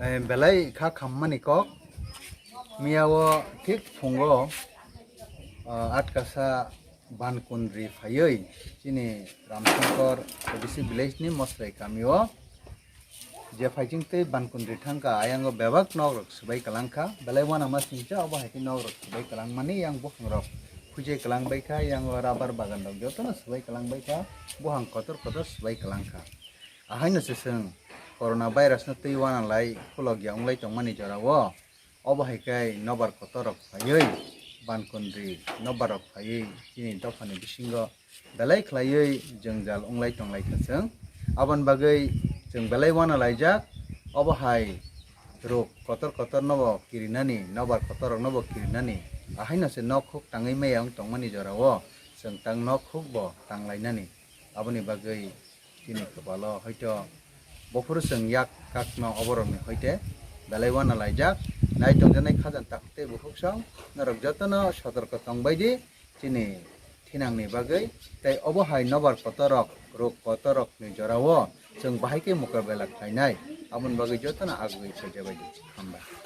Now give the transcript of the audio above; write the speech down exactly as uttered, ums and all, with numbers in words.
Eh, belai kha khammani kok. Miya o thik phungo, ah, atkasa bankundri phaiwi chini Ramshankar A D C village ni Mosrai kami o je phaiching tei bankundri thangkha, ayang o bebak nok rok swbai kalang kha. Belai uanama singcha obo hai khe nok rok swbai kalang mani, yang buphang rok phuijai kalang bai kha, yang o rubber bagan rok jotono swbai kalang bai kha, buphang kotor kotor swbai kalang kha. Ahaino se chwng corona virus no twi uana lai khulok ya wng lai tongmani jora o. Obo hai khe nobar kotor rok phaiwi, bankundri nobar rok phaiwi chini dophani bisingo belai khlaiwi jwngjal wng lai tong lai kha chwng. Aboni bagwi chwng belai uana laijak. Obo hai rok kotor kotor no bo kirinani, nobar kotor rok no bo kirinani. Ahaino se nok huk tangwi maya wng tongmani jora o chwng tang nok huk bo tang lainani. Aboni bagwi chini kwpalo hoito bophuru chwng yak kakno oborokni hoite belai uana laijak. Nai tongjaknai khajang takhuk tei bukhuk song norok jotono sotorko tongbai di chini thinangni bagwi. Tei obo hai nobar kotorok, rok kotorokni jorao chwng bahai khe mokabela khlainai, aboni bagwi jotono agwi saijabai di. Hambai.